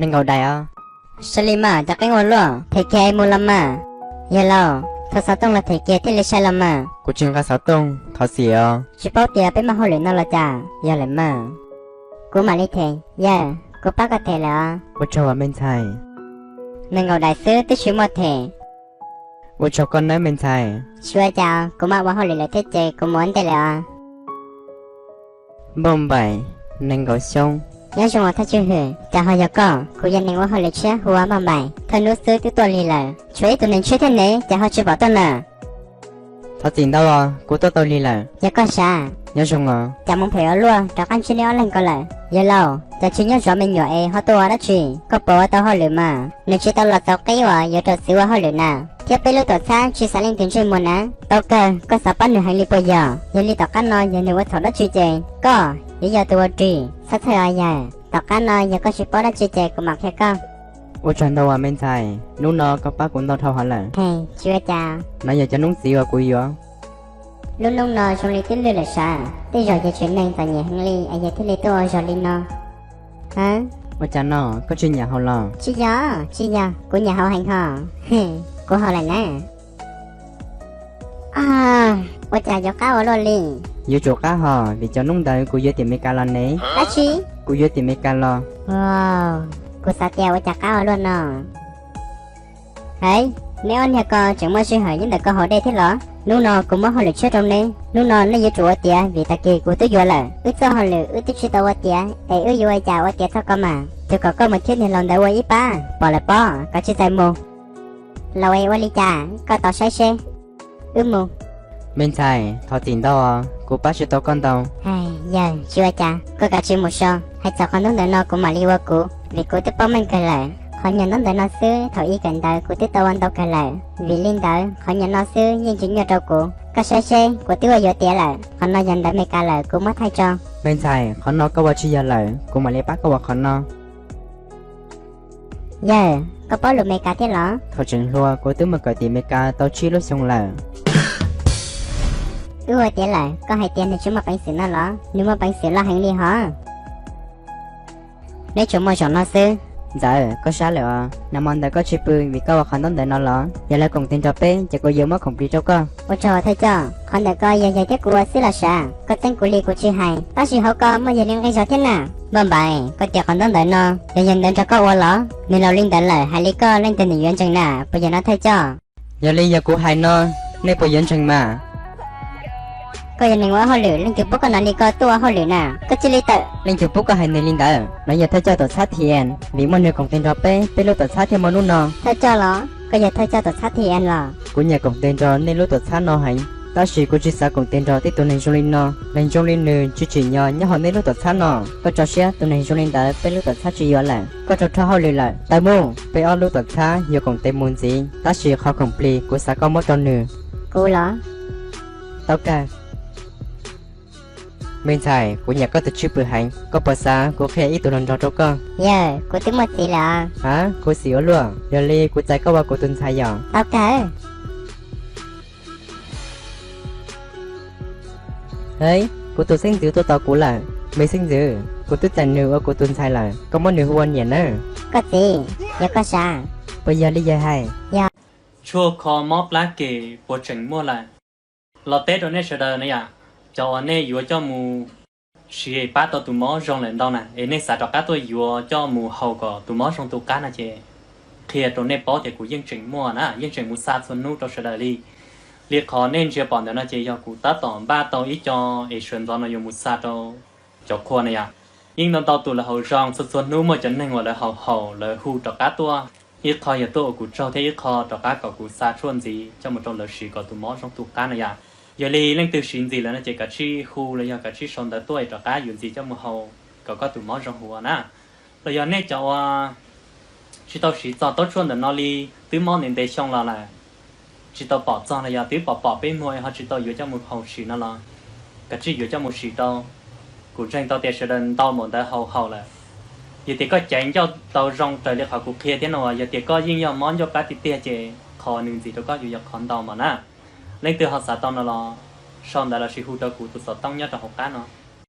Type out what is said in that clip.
Nees nkaum daim os. Sai li mas, cov qeeb ua luaj, them kiag mus los mas. Yawg laus, thauj xov tooj los them kiag thiaj li sai los mas. Kuv tsis nqa xov tooj, thov txim os. Tsis paub tias peb muaj hauj lwm no los cas? Yog lawm mas. Kuv mam li them, yawg, kuv pab koj them lawm os. Ua tsaug me ntxhais. Nees nkaum daim xwb twb tsis muaj them. Ua tsaug koj nawb me ntxhais. Tsis ua cas, kuv mam ua hauj lwm lawm thiab ces kuv mus ua ntej lawm os. Npauj Npaim, nees nkaum xyoo. Nyob zoo os thawj tswj hwm, cas ho yog koj? Kuv yog neeg ua hauj lwm tshiab hu ua Npauj Npaim, thawj hnub xwb twb tuaj lig lawm, tshuav ib tug neeg tshiab thiab ne, cas ho tsis pom tuaj na? Thov txim ntau os, kuv tuaj tau lig lawm. Yog koj sav? Nyob zoo os. Cas mus phem ua luaj, rov qab ntsib neb ob leeg ko lawm. Yawg laus, cas tsis nyob zov me nyuam es ho tuaj ua dab tsi? Koj puas ua tau hauj lwm mas? Nws tsis tau los txaus qib uas yuav rau txiv ua hauj lwm na, thiab peb lub tuam txhab tsis xav leej twg ntsej muag na. Tau kawg, koj xav pab nws heev li puas yog? Yog li tom qab no yog nws ua txhaum dab tsi ces koj yuav yog tus ua rig. Txhob txhawj os yawg, tom qab no yog koj tsis paub dab tsi ces kuv mam qhia koj. Ua tsaug ntau as me ntxhais, hnub no koj pab kuv ntau dhau heev lawm. Tsis ua cas. No yog cov noob txiv uas kuv yuav. Lub hnub no zoo li twb lwj lawm sav, tej zaum yog tsev neeg txom nyem heev li es yog thiaj li tuaj ua zog li no. Ua cas no, koj tsis nyiam haus los? Tsis yog, tsis yog, kuv nyiam haus heev ho. Kuv haus lawm na. Ua cas yuav qab ua luaj li? Yuav tsum qab ho, vim cov hnub ntawd kuv yuav tim Meskas los ne. Dab tsi? Kuv yuav tim Meskas los. Kuv xav tias ua cas qab ua luaj no. Hais, neb ob niag ko tseem muaj sij hawm nyob ntawm ko haus dej thiab los? Hnub no kuv muab hauj lwm tshiab rau neb, hnub no nej yuav tsum ua tiav vim tag kis kuv twb yuav lawm. Wb txoj hauj lwm wb twb tsis tau ua tiav es wb yuav ua cas ua tiav txog koj mas? Twb kom koj mus thiab niag laus ntawd ua ib pab, pom lawm pob, koj tsis txais mus. Laus es ua li cas, koj tos saib seb. Wb mus. Me ntxhais, thov txim ntau os, kuv pab tsis tau koj ntau. Yawg, tsis ua cas, koj kav tsij mus so. Hais txog qhov ntawd ntawm no kuv mam li ua kuv, vim kuv twb paub meej kawg lawm. Qhov nyuag ntawd ntawm no xwb thaum ub kawm ntawv kuv twb tau ua ntau kawg lawm. Vim li ntawd qhov nyuag no xwb yeej tsis nyuaj rau kuv. Koj saib seb, kuv twb ua yuav tiav lawm. Qhov no yog ntawv Meskas lawm, kuv muab thaij tso. Me ntxhais, qhov no koj ua tsis yog lawm, kuv mam li pab koj ua qhov no. Yawg, koj paub lus Meskas thiab los? Thaum tseem hluas kuv twb mus kawm tim Meskas tau tsib lub xyoo lawm. Wb ua tiav lawm, koj hais tias nws tsis muaj peev xwm no los? Nws muaj peev xwm loj heev li hos. Neb tsuas muaj zaum no xwb. Ntxawm, koj sab lawm os. Nag hmo ntawd koj tsis pw vim koj ua qhov ntaub ntawv no los? Yog lawv koom tes nrog peb ces kuv yuav muab khoom plig rau koj. Ua tsaug thawj coj, qhov ntawm ko yog yawg thiab kuv ua xwb los sav, koj txeeb kuv li kuv tsis hais, tab sis hauv ko muaj yawg li nqi zog thiab na. Npauj Npaim, koj tias qhov ntaub ntawv no yog yawg ntawd nrog koj ua los? Nws laus li ntawd lawm hais li koj leej twg nws yuav ntseeg na, puas yog no thawj coj? Yog li yog kuv hais no, nej puas yuav ntseeg mas? Koj yog neeg ua hauj lwm, leej twg pub koj hnov li koj tuaj ua hauj lwm na? Koj cia li tawm. Leej twg pub koj hais nws li ntawd? No yog thawj coj tuam txhab T N, vim muaj nws koom tes nrog peb, peb lub tuam txhab thiaj muaj hnub no. Thawj coj los? Koj yog thawj coj tuam txhab T N los? Kuv nyiam koom tes nrog nej lub tuam txhab no heev, tab sis kuv tsis xav koom tes nrog tib tug neeg zoo li no. Neeg zoo li nws tsis tsim nyog nyob hauv nej lub tuam txhab no. Koj tso siab, tus neeg zoo li ntawd peb lub tuam txhab tsis yuav lawm. Koj rau rho hauj lwm lawm, tawm mus. Peb ob lub tuam txhab yuav koom tes mus ntxiv, tab sis qhov khoom plig kuv xav koj muab rau nws. Kuv los? Tau kawg. Me ntxhais, kuv nyiam koj tus tswj pwm heev, koj puas xav kuv qhia ib tug hluas nraug rau koj? Yawg, kuv twb muaj txiv lawm. Ha, khuv xim ua luaj, yog li kuv txais koj ua kuv tus ntxhais yom? Tau kawg. Hei, kuv tus xeeb ntxwv tuaj tos kuv lawm. Me xeeb ntxwv, kuv twb txais nws ua kuv tus ntxhais lawm, koj muab nws hu ua niam nawb. Koj txiv, yog koj sav? Puas yog li yawg hais? Yog. Tshuaj kho mob plab kem puas tseem muaj lawm? Los teb rau nej sawv daws na yom, cov uas nej yuav coj mus siv pab tau tus mob zoo lawm ntau na, es nej xav rov qab tuaj yuav coj mus haus kom tus mob zoo tu qab no ces qhia rau nej paub tias kuv yeej tseem muaj na, yeej tseem mus xa txhua hnub rau sawv daws li. Li qhov nej ntsia pom ntawm no ces yog kuv tab tom npaj tau ib co es sawv ntxov no yuav mus xa rau cov qhua na yom. Yeej ntau ntau tus lawv haus zoo, txhua txhua hnub muaj cov neeg uas lawv haus haus lawv hu rov qab tuaj. Ib qho yog tuaj ua kuv tsaug thiab ib qho rov qab kom kuv xa tshuaj ntxiv coj mus rau lawv siv kom tus mob zoo tu qab na yom. Yog li leej twg siv ntxiv lawm no ces kav tsij hu los yog kav tsij sau ntawv tuaj es rov qab yuav ntxiv coj mus haus kom koj tus mob zoo huv na. Los yog nej cov uas tsis tau siv txog taub tshuaj ntawm no li, twb mob ntev ntev xyoo los lawm, tsis tau pom txog los yog twb pom pom peb muag ho tsis tau yuav coj mus haus sim no los kav tsij yuav coj mus sim rau. Kuv ntseeg tau tias sawv daws ntau npaum ntawd haus haus lawm. Yog tias koj caiv ncauj tau zoo raws li qhov kuv qhia thiab no, yog tias koj yeej yog mob ncauj plab tiag tiag ces qhov nws ntxiv rau koj yuav yog qhov ntau mas na. Leej twg ho xav tau no los sau ntawv los sis hu rau kuv tus xov tooj nyob rau hauv qab no.